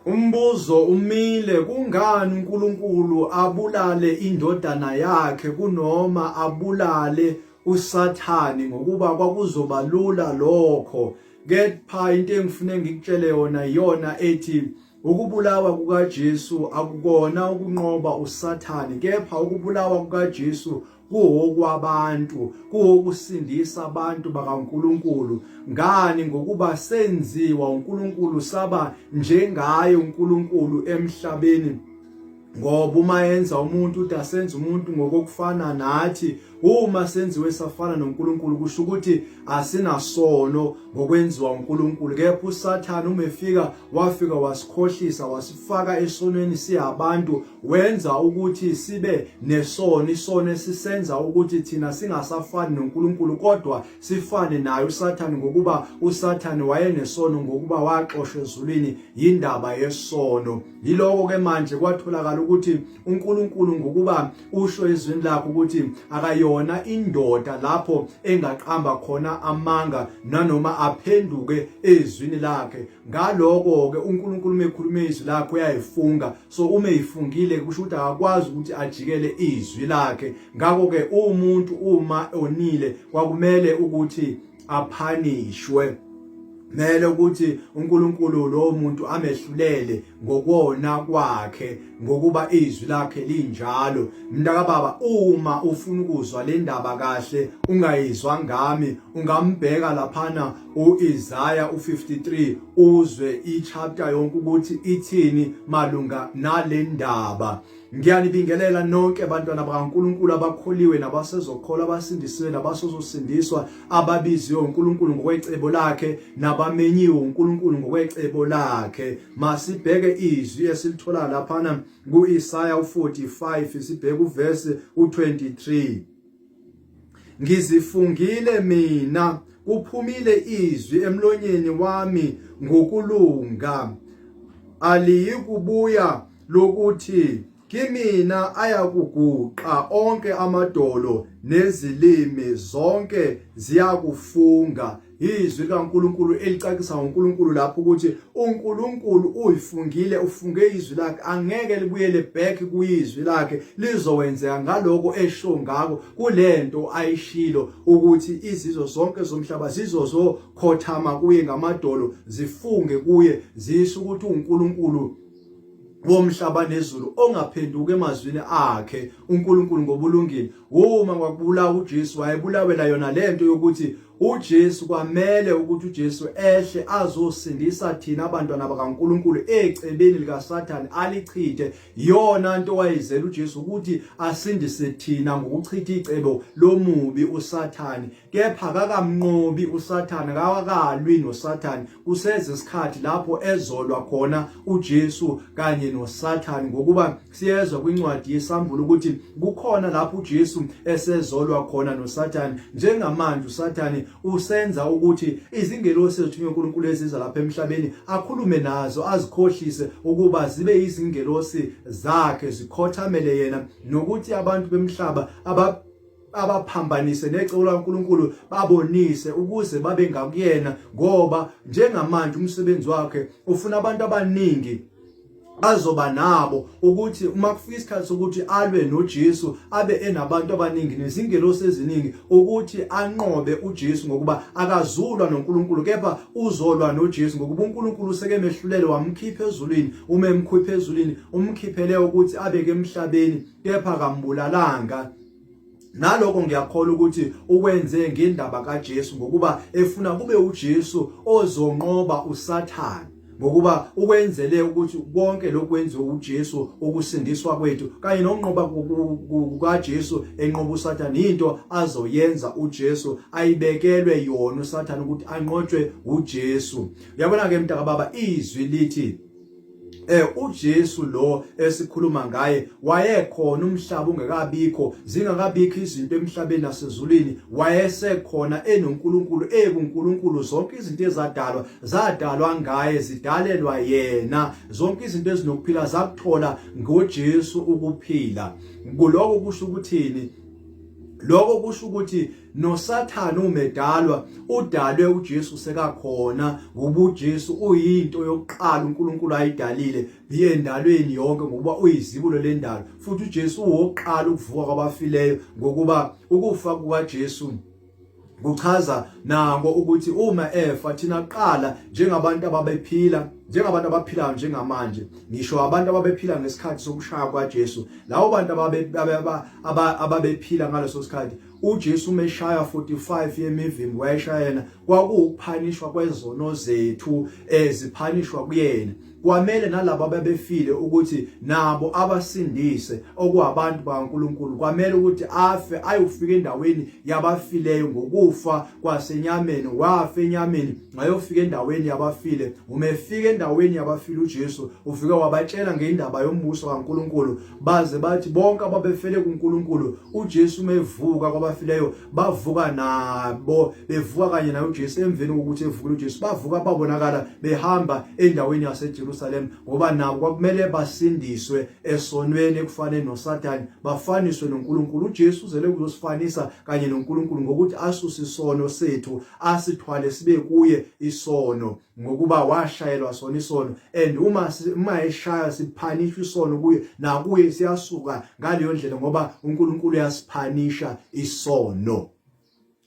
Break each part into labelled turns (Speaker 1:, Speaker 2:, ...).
Speaker 1: Umbuzo umile, kungani uNkulunkulu abulale indodana yakhe kunoma abulale uSathane ngokuba kwakuzoba lula lokho? Kepha into engifune ngikutshele yona iyona ethi ukubulawa kukaJesu akukona ukunqoba uSathane, kepha ukubulawa kukaJesu kuwokwabantu, kuwokusindisa abantu bakaNkulunkulu. Ngani? Ngokuba senziwa uNkulunkulu saba njengaye uNkulunkulu emhlabeni. Ngoba uma enza umuntu uthi asenze umuntu ngokokufana nathi, uma senziwe safana noNkulunkulu kusho ukuthi asinasono ngokwenziwa uNkulunkulu. Kepha uSathane uma efika wafika wasikhohlisa wasifaka esonweni siyabantu, wenza ukuthi sibe nesono, isono esisenza ukuthi thina singasafani noNkulunkulu kodwa sifane naye uSathane, ngokuba uSathane wayenesono ngokuba waxoshwa ezulwini yindaba yesono. Yiloko ke manje kwatholakala ukuthi uNkulunkulu ngokuba usho ezwini lakhe ukuthi akayona indoda lapho engaqamba khona amanga nanoma aphenduke ezwini lakhe. Ngaloko ke uNkulunkulu uma ekhuluma izwi lakhe uyayifunga. So uma eyifungile kusho ukuthi akakwazi ukuthi ajikele izwi lakhe. Ngakho ke umuntu uma onile kwakumele ukuthi aphanishwe, mele ukuthi uNkulunkulu lowo muntu amehlulele ngokona kwakhe, ngokuba izwi lakhe linjalo. Mntakababa, uma ufuna ukuzwa le ndaba kahle ungayizwa ngami, ungambheka laphana uIsaya u53 uzwe ichapter yonke ukuthi ithini malunga nale ndaba. Ngiyanibingelela nonke bantwana bakaNkulunkulu abakholiwe nabasezokholwa, abasindisiwe nabasozosindiswa, ababiziwe uNkulunkulu ngokwecebo lakhe nabamenyiwe uNkulunkulu ngokwecebo lakhe. Masibheke izwi esilithola laphana kuIsaya u45, sibheke uverse u23. Ngizifungile mina, kuphumile izwi emlonyeni wami ngokulunga, aliyikubuya, lokuthi kimina ayakuguqa onke amadolo nezilimi zonke ziyakufunga. Izwi likaNkulunkulu elicacisa ngoNkulunkulu lapho ukuthi uNkulunkulu uyifungile, ufunge izwi lakhe, angeke libuyele back kuyizwi lakhe, lizowenzeka ngaloko esho ngako kulento ayishilo ukuthi izizwe zonke zomhlaba zizozokhothama kuye ngamadolo, zifunge kuye, zisho ukuthi uNkulunkulu womhlaba nezulu ongaphenduki emazwini akhe uNkulunkulu ngobulungile. Uma kwakubulawa uJesu wayebulawela yona lento yokuthi uJesu kwamele ukuthi uJesu ehle azosindisa thina abantwana bakaNkulunkulu ecebeni likaSathane alichithe. Yona nto wayizela uJesu ukuthi asindise thina ngokuchitha icebo lomubi uSathane. Kepha akakamnqobi uSathane, akakalwi noSathane. Kuseze isikhathi lapho ezolwa khona uJesu kanye noSathane, ngokuba siyezwa kwincwadi yeSambulo ukuthi kukhona lapho uJesu esezolwa khona noSathane. Njengamanje uSathane usenza ukuthi izingelosi ezithunywe uNkulunkulu eziza lapha emhlabeni akhulume nazo, azikhohlise ukuba zibe izingelosi zakhe, zikhothamele yena, nokuthi abantu bemhlaba abaphambanise necebo laNkulunkulu babonise ukuze babe ngakuyena, ngoba njengamanje umsebenzi wakhe ufuna abantu abaningi azoba nabo ukuthi uma kufika isikhathi sokuthi alwe noJesu abe enabantu abaningi nezingelosi eziningi ukuthi anqobe uJesu, ngokuba akazulwa noNkulunkulu kepha uzolwa noJesu, ngokuba uNkulunkulu usekemehlulele wamkhipha ezulwini. Uma emkhipha ezulwini umkhiphele ukuthi abeke emhlabeni, kepha akambulalanga. Naloko ngiyakholwa ukuthi ukwenze ngendaba kaJesu, ngokuba efuna kube uJesu ozonqoba uSathane, ngokuba ukwenzele ukuthi konke lokhu kwenziwe uJesu, ukusindiswa kwethu kanye nokunqoba kukaJesu enqoba uSathane, into azoyenza uJesu ayibekelwe yona uSathane ukuthi anqotshwe uJesu. Uyabona ke mntaka baba, izwi lithi uJesu lo esikhuluma ngaye wayekhona umhlaba ungekabikho, zingakabikho izinto emhlabeni nasezulwini, wayesekhona enoNkulunkulu, ekuNkulunkulu. Zonke izinto ezadalwa zadalwa ngaye, zidalelwa yena. Zonke izinto ezinokuphila zakuthola ngoJesu ukuphila. Kuloko kusho ukuthini? Lokho kusho ukuthi noSathane umedalwa udalwe uJesu sekakhona, ngoba uJesu uyinto yokuqala uNkulunkulu ayidalile endalweni yonke, ngokuba uyizibulo lendalo. Futhi uJesu uwokuqala ukuvuka kwabafileyo, ngokuba ukufa kukaJesu kuchaza nako ukuthi uma efa thina kuqala njengabantu ababephila, njengabantu abaphilayo njengamanje, ngisho abantu ababephila ngesikhathi sokushaya kwaJesu, labo bantu ababephila ngaleso sikhathi uJesu umeshaya 45 yemivimbo wayeshaya yena, kwakuwukuphanishwa kwezono zethu eziphanishwa kuyena. Kwamele nalabo ababefile ukuthi nabo abasindise, okwabantu bakaNkulunkulu, kwamele ukuthi afe ayofika endaweni yabafileyo ngokufa kwasenyameni. Wafa enyameni wayofika endaweni yabafile. Uma efika endaweni yabafile uJesu ufike wabatshela ngendaba yombuso kaNkulunkulu, baze bathi bonke ababefele kuNkulunkulu uJesu mevuka kwabafileyo bavuka nabo, bevuka kanye naye uJesu. Emveni kokuthi evukile uJesu bavuka babonakala behamba endaweni yaseJerusalem, ngoba nabo kwakumele basindiswe esonweni ekufane noSathane, bafaniswe noNkulunkulu. uJesu uzele ukuzosifanisa kanye noNkulunkulu ngokuthi asuse isono sethu, asithwale sibe kuye isono, ngokuba washayelwa sona isono. And uma eshaya siphanishwa isono kuye, nakuye siyasuka ngaleyo ndlela, ngoba uNkulunkulu uyasiphanisha isono.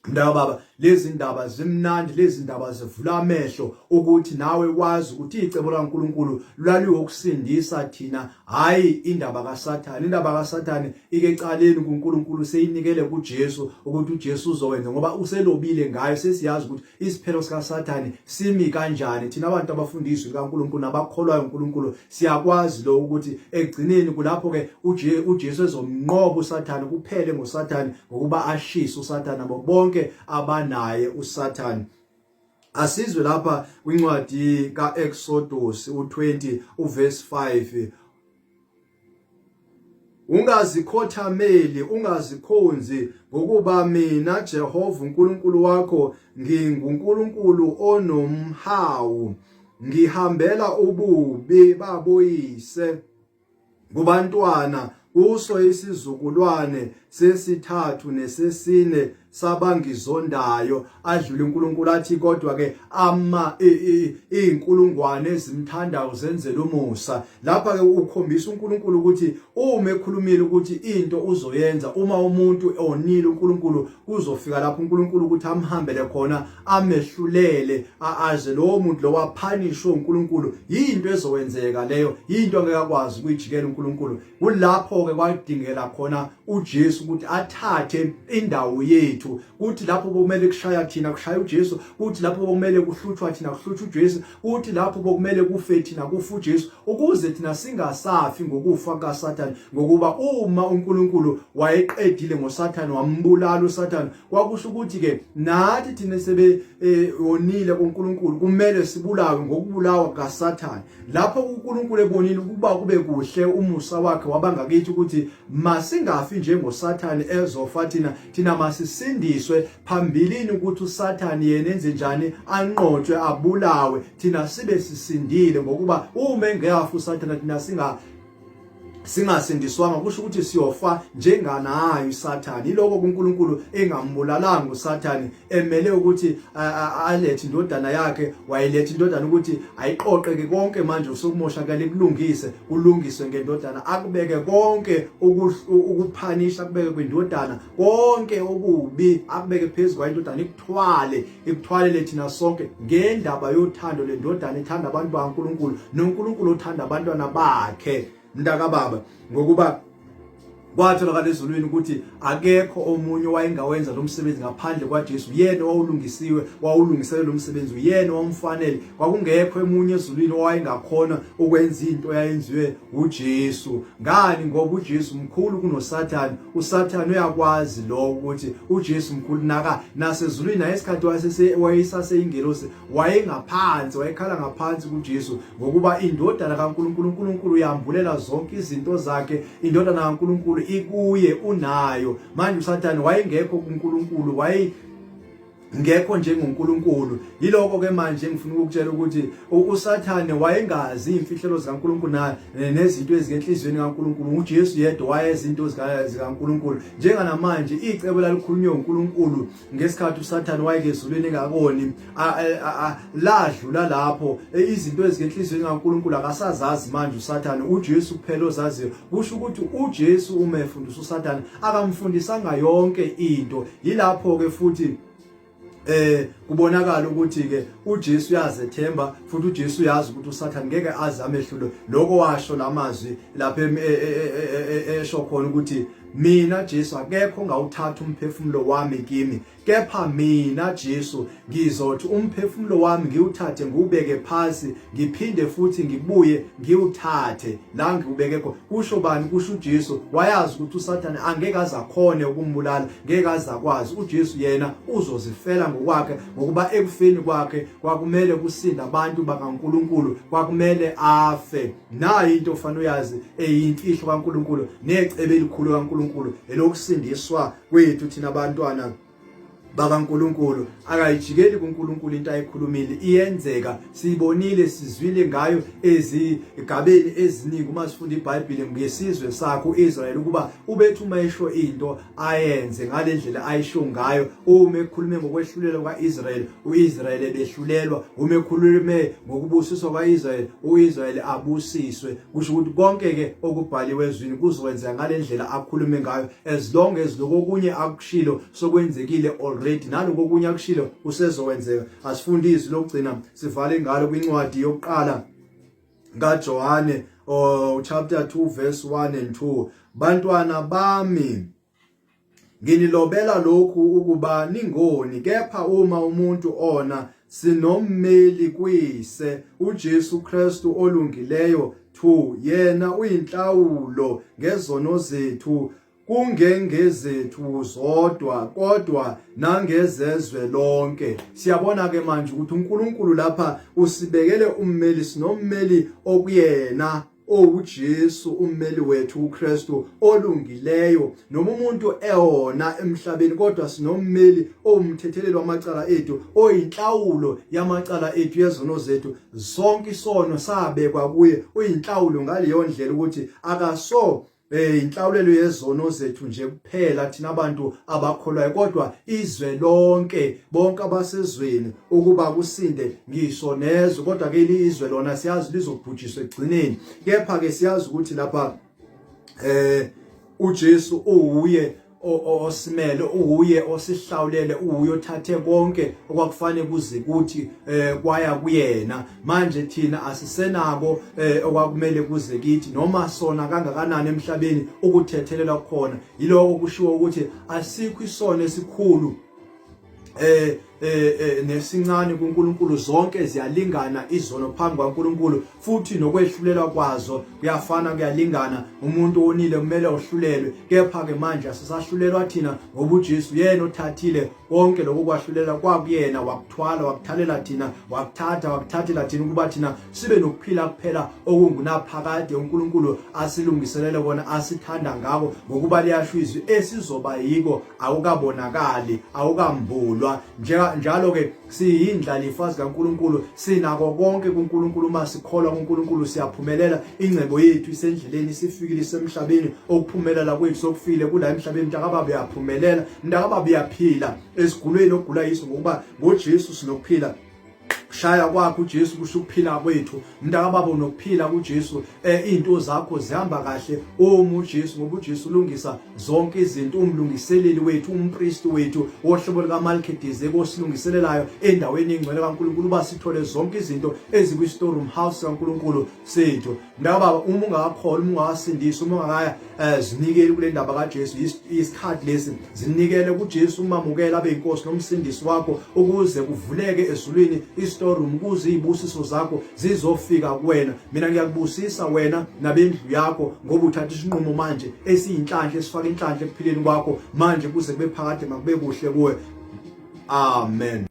Speaker 1: Mntaka baba, lezi ndaba zimnandi, lezi ndaba zivula amehlo ukuthi nawe wazi ukuthi icebo laNkulunkulu laliwokusindisa thina, hayi indaba kaSathane. Indaba kaSathane ike ecaleni kuNkulunkulu, seyinikele kuJesu ukuthi uJesu uzowenza, ngoba uselobile ngayo. Sesiyazi ukuthi isiphelo sikaSathane simi kanjani. Thina abantu abafunda izwi likaNkulunkulu nabakholwayo uNkulunkulu siyakwazi lo ukuthi ekugcineni kulapho ke uJesu ezomnqoba uSathane, kuphele ngoSathane, ngokuba ashise uSathane nabo bonke abanaye uSathane. Asizwe lapha kwincwadi kaExodus u20 uverse 5: Ungazikhothameli, ungazikhonzi, ngokuba mina Jehova uNkulunkulu wakho nginguNkulunkulu onomhawu, ngihambela ububi baboyise kubantwana kuso isizukulwane sesithathu nesesine sabangizondayo. Adlule uNkulunkulu athi kodwa ke ama izinkulungwane ezimthandayo zenzela umusa. Lapha ke ukhombisa uNkulunkulu ukuthi uma ekhulumile ukuthi into uzoyenza, uma umuntu onile uNkulunkulu kuzofika lapho uNkulunkulu ukuthi amhambele khona, amehlulele, aze lowo muntu lo waphanishwe uNkulunkulu. Yinto ezokwenzeka leyo, yinto angeke akwazi ukuyijikela uNkulunkulu. Kulapho ke kwadingela khona uJesu ukuthi athathe indawo yethu, kuthi lapho bokumele kushaya thina kushaya uJesu, kuthi lapho bokumele kuhlutshwa thina kuhlutshwa uJesu, kuthi lapho bokumele kufe thina kufe uJesu, ukuze thina singasafi ngokufa kaSathane. Ngokuba uma uNkulunkulu wayeqedile ngoSathane, wambulala uSathane, kwakusho ukuthi ke nathi thina sebe wonile kuNkulunkulu kumele sibulawe ngokubulawa kaSathane. Lapho uNkulunkulu ebonile ukuba kube kuhle, umusa wakhe wabangakithi ukuthi masingafi njengoSathane ezofa thina, thina masisindiswe phambilini ukuthi uSathane yena enze njani, anqotshwe abulawe, thina sibe sisindile. Ngokuba uma engeyafa uSathane thina singasindiswanga, kusho ukuthi siyofa njenganayo uSathane. Iloko kuNkulunkulu engambulalanga uSathane, emele ukuthi alethe indodana yakhe, wayiletha indodana ukuthi ayiqoqeke konke manje usukumoshakele, kulungise, kulungiswe ngendodana, akubeke konke ukuphanisha, akubeke kwindodana konke okubi, akubeke phezu kwayo indodana, ikuthwale, ikuthwalele thina sonke ngendaba yothando lendodana ithanda abantu bakaNkulunkulu noNkulunkulu othanda abantwana bakhe. Mntaka baba, ngokuba kwatholakala ezulwini ukuthi akekho omunye owayengawenza lo msebenzi ngaphandle kwaJesu. Yena owawulungisiwe, wawulungiselele lo msebenzi, uyena owamfanele. Kwakungekho emunye ezulwini owayengakhona ukwenza into eyayenziwe uJesu. Ngani? Ngoba uJesu mkhulu kunoSathane. uSathane uyakwazi lokho ukuthi uJesu mkhulu, naka nasezulwini naye isikhathi wayesaseyingelosi wayengaphansi, wayekhala ngaphansi kuJesu, ngokuba indodana kaNkulunkulu, uNkulunkulu uyambulela zonke izinto zakhe, indodana kaNkulunkulu ikuye, unayo. Manje uSathane wayengekho kuNkulunkulu, waye Ngekho njengoNkulunkulu. Yiloko ke manje engifuna ukukutshela ukuthi uSathane wayengazi imfihlelo zikaNkulunkulu na nezinto ezingenhlizweni kaNkulunkulu. UJesu yedwa wayezinto zikaNkulunkulu. Njenganamanje icebo lalikhulunywe uNkulunkulu ngesikhathi uSathane wayekezulwini engakoni ladlula lapho. Izinto ezingenhlizweni kaNkulunkulu akasazazi manje uSathane, uJesu kuphela ozaziyo. Kusho ukuthi uJesu uma efundisa uSathane akamfundisanga yonke into. Yilapho ke futhi kubonakala ukuthi ke uJesu uyazethemba futhi uJesu uyazi ukuthi uSathane ngeke azame ehlulo. Lokho washo lamazwi lapha esho khona ukuthi mina Jesu akekho ongawuthatha umphefumulo wami kimi, kepha mina Jesu ngizothi umphefumulo wami ngiwuthathe ngiwubeke phansi, ngiphinde futhi ngibuye ngiwuthathe la ngiwubeke khona. Kusho bani? Kusho uJesu. Wayazi ukuthi uSathane angeke azakhone ukumbulala, ngeke azakwazi. UJesu yena uzozifela ngokwakhe, ngokuba ekufeni kwakhe kwakumele kusinda abantu bakaNkuluNkulu, kwakumele afe. Nayo into ofanele uyazi eyimfihlo kaNkuluNkulu necebo elikhulu kaNkuluNkulu elokusindiswa kwethu thina abantwana bakaNkuluNkulu. Akayijikeli kuNkulunkulu into ayikhulumile, iyenzeka. Siyibonile, sizwile ngayo ezigabeni eziningi uma sifunda iBhayibheli ngesizwe sakho uIsrael, ukuba ubethi uma esho into ayenze ngalendlela ayisho ngayo. Uma ekhulume ngokwehlulelwa kwaIsrael, uIsrael ebehlulelwa. Uma ekhulume ngokubusiswa kwaIsrael, uIsrael abusiswe. Kusho ukuthi konke ke okubhaliwe ezwini kuzokwenzeka ngalendlela akhulume ngayo, as long as lokokunye akushilo sokwenzekile already, naloko okunye akushilo kusezokwenzeka. Asifunde izwi lokugcina sivale ngalo kwincwadi yokuqala kaJohane, oh, chapter 2 verse 1 and 2. Bantwana bami, nginilobela lokhu ukuba ningoni, kepha uma umuntu ona, sinommeli kuyise, uJesu Kristu olungileyo. 2 Yena uyinhlawulo ngezono zethu, kungengezethu zodwa kodwa nangezezwe lonke. Siyabona ke manje ukuthi uNkulunkulu lapha usibekele ummeli, sinommeli okuyena owuJesu, ummeli wethu uKristu olungileyo. Noma umuntu ewona emhlabeni, kodwa sinommeli owumthetheleli wamacala ethu, oyinhlawulo yamacala ethu yezono zethu zonke. Isono sabekwa kuye, uyinhlawulo ngaleyo ndlela ukuthi akaso inhlawulelo yezono zethu nje kuphela thina abantu abakholwayo, kodwa izwe lonke, bonke abasezweni, ukuba kusinde ngisho nezwe. Kodwa ke izwe lona siyazi lizobhujiswa ekugcineni, kepha ke siyazi ukuthi lapha uJesu uwuye osimele, uwuye osihlawulele, uwuye othathe konke okwakufanele kuze kuthi kwaya kuyena. Manje thina asisenako okwakumele kuze kithi, noma sona kangakanani emhlabeni ukuthethelelwa khona. Yiloko kushiwo ukuthi asikho isono esikhulu nesincane kuNkulunkulu, zonke ziyalingana izono phambi kwaNkulunkulu, futhi nokwehlulelwa kwazo kuyafana, kuyalingana. Umuntu onile kumele ohlulelwe, kepha ke manje asisahlulelwa thina, ngoba uJesu yena othathile konke lokho kwahlulela kwakuyena, wakuthwala, wakuthalela thina, wakuthatha, wakuthathela thina ukuba thina sibe nokuphila kuphela okungunaphakade uNkulunkulu asilungiselele kona, asithanda ngako, ngokuba liyasho izwi, esizoba yiko awukabonakali, awukambulwa. Njalo ke siyindlalifa zikaNkulunkulu, sinako konke kuNkulunkulu. Uma sikholwa kuNkulunkulu siyaphumelela, ingcebo yethu isendleleni, isifikile, isemhlabeni. Okuphumelela kwethu sokufile kula emhlabeni. Mntakababa uyaphumelela, mntakababa uyaphila esigulweni ogula yiso, ngokuba ngoJesu sinokuphila. Shaya kwakho uJesu kusho ukuphila kwethu. Mntakababa unokuphila kuJesu, izinto zakho zihamba kahle uma uJesu, ngoba uJesu ulungisa zonke izinto, umlungiseleli wethu, umpristi wethu wohlobo likaMelchizedek, osilungiselelayo endaweni engcwele kaNkulunkulu uba sithole zonke izinto ezikwi storeroom house kaNkulunkulu sethu. Mntakababa, uma ungakakholwa, uma ungakasindiswa, uma ungakaya zinikele kule ndaba kaJesu, isikhathi lesi zinikele kuJesu, umamukela abe inkosi nomsindisi wakho, ukuze kuvuleke ezulwini istoreroom, ukuze izibusiso zakho zizofika kuwena. Mina ngiyakubusisa wena nabendlu yakho, ngoba uthatha isinqumo manje esiyinhlanhla, esifaka inhlanhla ekuphileni kwakho manje kuze kube phakade. Makube kuhle kuwe. Amen.